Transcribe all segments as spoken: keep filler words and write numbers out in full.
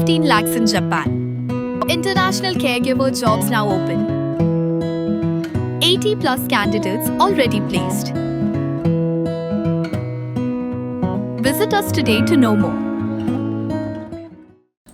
fifteen lakhs in Japan. International caregiver jobs now open. eighty plus candidates already placed. Visit us today to know more.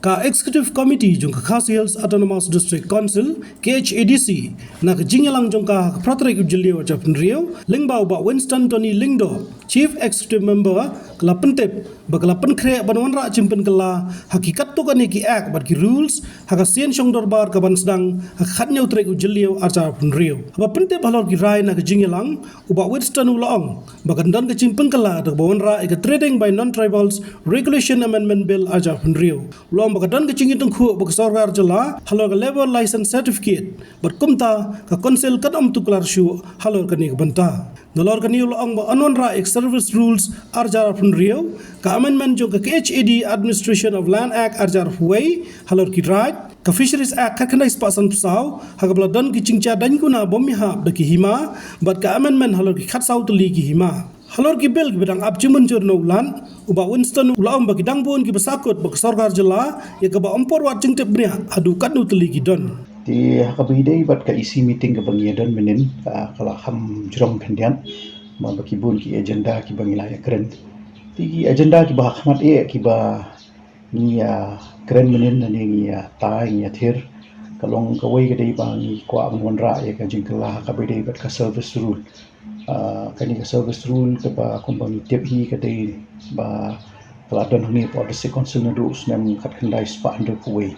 Ka Executive Committee jong ka Khasi Hills Autonomous District Council, K H A D C, na ka jingïalang jong ka ha ka phra tarik u Jylliew arhajar arphew hynriew, lyngba u Bah Winston Tony Lyngdoh, Chief Executive Member, ka la pyntip ba ka la pynkhreh ban wanrah jingpynkylla ha ki katto katne ki act bad ki rules ha ka sien shong dorbar ka ban sdang ha ka khathynñiew tarik u Jylliew arhajar arphew hynriew. Haba pyntip halor ki rai na ka jingïalang, u Bah Winston u la ong ba kan don ka jingpynkylla da kaba wanrah ïa ka Trading by Non-Tribals Regulation Amendment Bill arhajar arphew hynriew. U la ong ba ka don ka jingïatyngkhuh bad ka sorkar jylla halor ka Labour License Certificate bad kumta ka Council kan ym tuklar shuh halor kane ka bynta. Nalor kane u la ong ba yn wanrah ïa ka Service Rules arhajar arphew hynriew, ka amendment jong ka K H A D Administration of Land Act arhajar arphew wei halor ki raid, ka Fisheries Act khatkhyndai spah sanphew saw ha kaba la don ki jingjia daiñ kuna bym ïahap da ki hima bad ka amendment halor ki khatsaw tylli ki hima. Halor ki bill kiba dang ap jingmynjur na u Lat, u Bah Winston u la ong ba ki dang bun kiba sahkut bad ka sorkar jylla ïa kaba ym por wad jingtip bniah haduh katno tylli ki don. Te ha kaba ïadei bad ka E C meeting kaba ngi ïa don mynhynnin, ah, ka la kham jrong khyndiat, namar ba ki bun ki agenda kiba ngi la ïa kren. Te ki agenda kiba ha khmat eh kiba ngi ïa kren mynhynnin, ngi ïa tai, ngi ïa thir, ka long kawei ka dei ba ngi kwah ban wanrah ïa ka jingkylla ha kaba ïadei bad ka Service Rule. Ah, kane ka Service Rule kaba kumba ngi tip hi ka dei ba ka la don hangne hapoh District Council naduh u snem khatkhyndai spah hynriewphew wei.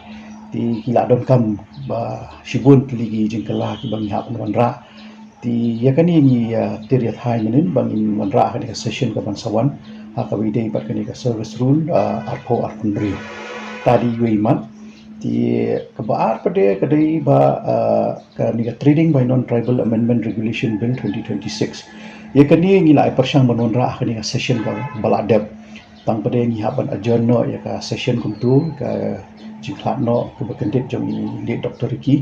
Te ki la donkam ba shibun tylli ki jingkylla kiba ngi hap ban wanrah. Te ïa kane ngi, ah, tir ïa thai mynhynnin ba ngin wanrah ha kane ka session ka ban sa wan ha kaba ïadei bad kane ka Service Rule, ah, arphew arphew hynriew. Ta dei iwei i mat. Te kaba ar pat de ka dei ba, ah, kane ka Trading by Non-Tribal Amendment Regulation Bill twenty twenty-six. Ïa kane ngi la ai pyrshang ban wanrah ha kane ka session kaba la dep. Tang pat de ngi hap ban adjourn noh ïa ka session kumto, ka jingkhlad noh kaba kyndit jong i late Doctor Ricky.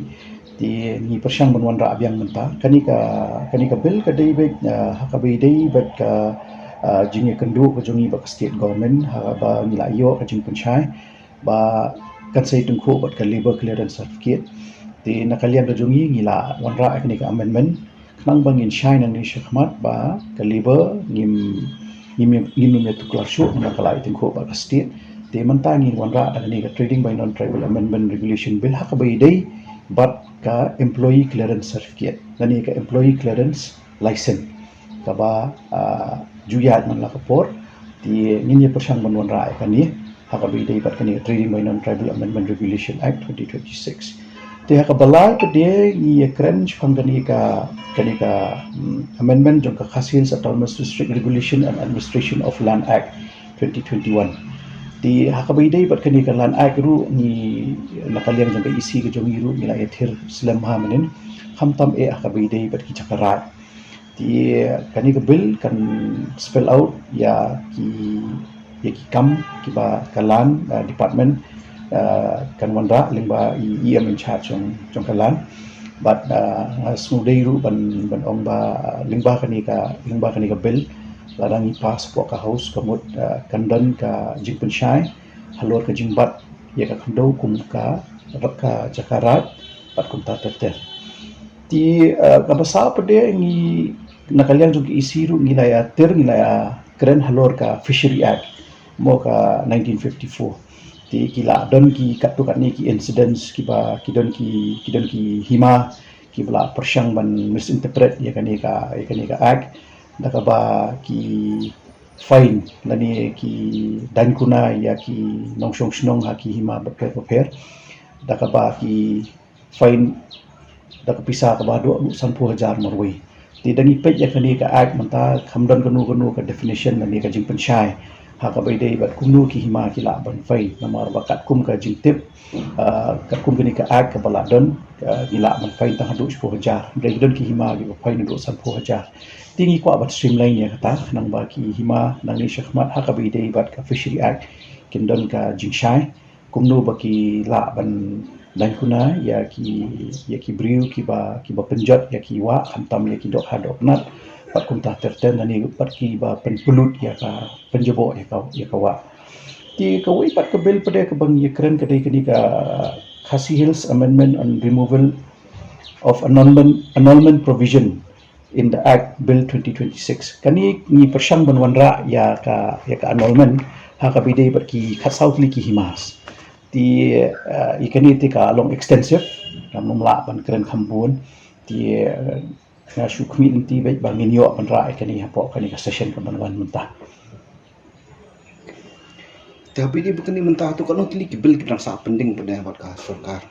Te ngi pyrshang ban wanrah biang mynta. Kane ka, kane ka bill ka dei beit, ah, ha kaba ïadei bad ka, ah, jingïakynduh ka jong ngi bad ka state government ha kaba ngi la ïoh ka jingpynshai ba kan sa ïatyngkhuh bad ka Labour Clearance Certificate. Te na ka liang ka jong ngi ngi la wanrah kane ka amendment khnang ba ngin shai nangne shakhmat ba ka Labour ngim, ngim, ngim ïa tuklar shuh namar ka la ïatyngkhuh bad ka state. Te mynta ngin wanrah da kane ka Trading by Non-Tribal Amendment Regulation Bill ha kaba ïadei bad ka Employee Clearance Certificate lane ka Employee Clearance License kaba, ah, ju ïaid man la ka por. Te ngin ïa pyrshang ban wanrah ïa kane ha kaba ïadei bad kane ka Trading by Non-Tribal Amendment Regulation Act twenty twenty-six. Te ha kaba lai pat de ngi ïa kren shaphang kane ka, kane ka, mm, amendment jong ka Khasi Hills Autonomous District Regulation and Administration of Land Act twenty twenty-one. Te ha kaba ïadei bad kane ka Land Act ruh ngi na ka liang jong ka E C ka jong ngi ruh ngi la ïathir slem ha mynhynnin, khamtam eh ha kaba ïadei bad ki jaka raid. Te kane ka bill kan spell out ïa ki, ïa ki kam kiba ka Land, uh, Department, uh, kan wanrah lyngba i E M in charge jong, jong ka Land. Bad, uh, nga sngewdei ruh ban, ban ong ba, uh, lyngba kane ka, lyngba kane ka bill, lada ngi pass hapoh ka House ka mut, uh, kan don ka jingpynshai halor ka jingbat ïa ka khyndew kum ka, ka jaka raid bad kumta ter ter. Te, uh, kaba saw pat de ngi na ka liang jong ka E C ruh ngi la ïatir, ngi la ïakren halor ka Fishery Act mo ka nineteen fifty-four. Te ki la don ki katto katne ki incidents kiba ki don ki, ki don ki hima kiba la pyrshang ban misinterpret ïa kane ka, ïa kane ka act da kaba ki fine lane ki daiñ kuna ïa ki nongshong shnong ha ki hima bapher bapher da kaba ki fine da ka pisa kaba haduh haduh sanphew hajar marwei. Te da ngi peit ïa kane ka act mynta kam don kano kano ka definition lane ka jingpynshai ha kaba ïadei bad kumno ki hima ki lah ban fine, namar ba katkum ka jingtip, ah, katkum kane ka act kaba la don, ah, ki lah ban fine tang haduh shiphew hajar. Hynrei ki don ki hima kiba fine haduh sanphew hajar. Te ngi kwah ban streamline ïa kata khnang ba ki hima nangne shakhmat ha kaba ïadei bad ka Fishery Act kin don ka jingshai kumno ba ki lah ban daiñ kuna ïa ki, ïa ki briew kiba, kiba pynjot ïa ki wah, khamtam ïa ki dohkha dohknat bad kumta ter ter, lane bad kiba pynpynlut ïa ka, pynjaboh ïa ka, ïa ka wah. Te kawei pat ka bill pat kaba ngi ïakren ka dei kane ka Khasi Hills Amendment on Removal of Annulment, Annulment Provision in the Act Bill twenty twenty-six. Kane ngi pyrshang ban wanrah ïa ka, ïa ka annulment ha kaba ïadei bad ki khatsaw tylli ki himas. Te, eh, ïa kane te ka long extensive, ngam lah ban kren kham bun. Te, eh, nga shu khmih lynti beit ba ngin ïoh ban rah ïa kane hapoh kane ka session kaban wan mynta. Te haba ïadei bad kane mynta, to katno tylli ki bill ki dang sah pending pat bad ka sorkar?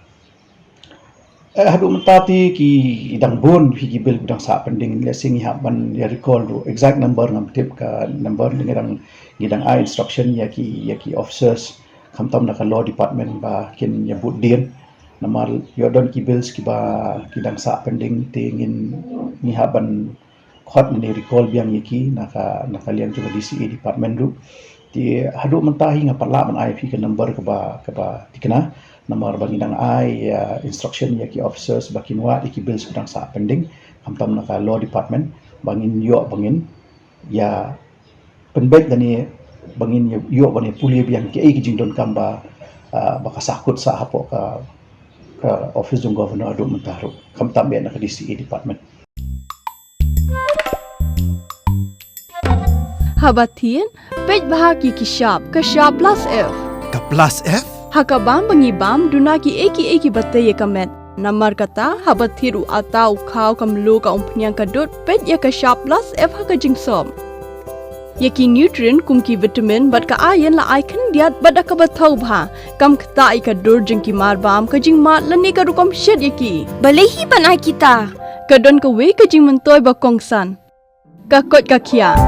Eh, haduh mynta te ki dang bun hi ki bill ki dang sah pending. Lehse ngi hap ban ïa recall ruh exact number, ngam tip ka number. Ngi dang, ngi dang ai instruction ïa ki, ïa ki officers khamtam na ka law department ba kin ïa bud dien. Namar ïoh don ki bills kiba ki dang sah pending te ngin, ngi hap ban khot ne recall biang ïa ki na ka, na ka liang jong ka D C A department ruh. Te haduh mynta hi ngam pat lah ban ai phi ka number kaba, kaba thikna. Namar ba ngi dang ai, uh, instruction ïa ki officers ba kin wad ïa ki bills ba dang sah pending khamtam na ka law department ba ngin ïoh, ba ngin ïa pynbeit lane ba ngin ïoh ban ïa pule biang kiei ki jingdonkam ba, ah, ba ka sahkut sah hapoh ka, ka office jong governor haduh mynta ruh, khamtam eh na ka D C A department. Haba thied, peit bha ki ki shap, ka shap plus F. Ka plus F? Ha ka bam ba ngi bam, duna kiei kiei kiba tei ïa ka met. Namar kata, haba thied u atta, u khaw, ka mluh, ka umphniang, ka dud, peit ïa ka shap plus F ha ka jingsop. Ïa ki nutrient kum ki vitamin bad ka iron la ai khyndiat bad da kaba thaw bha. Kam ktah ïa ka dur jong ki marbam, ka jingmad lane ka rukom shet ïa ki. Balei hi ban ai kita? Ka don kawei ka jingmyntoi ba kongsan. Ka koit ka khiah.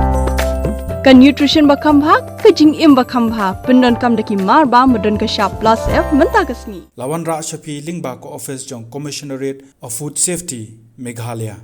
Ka nutrition ba kham bha, ka jingim ba kham bha, pyndonkam da ki marbam ba don ka shap plus F mynta ka sngi. La wanrah sha phi lyngba ka office jong Commissionerate of Food Safety, Meghalaya.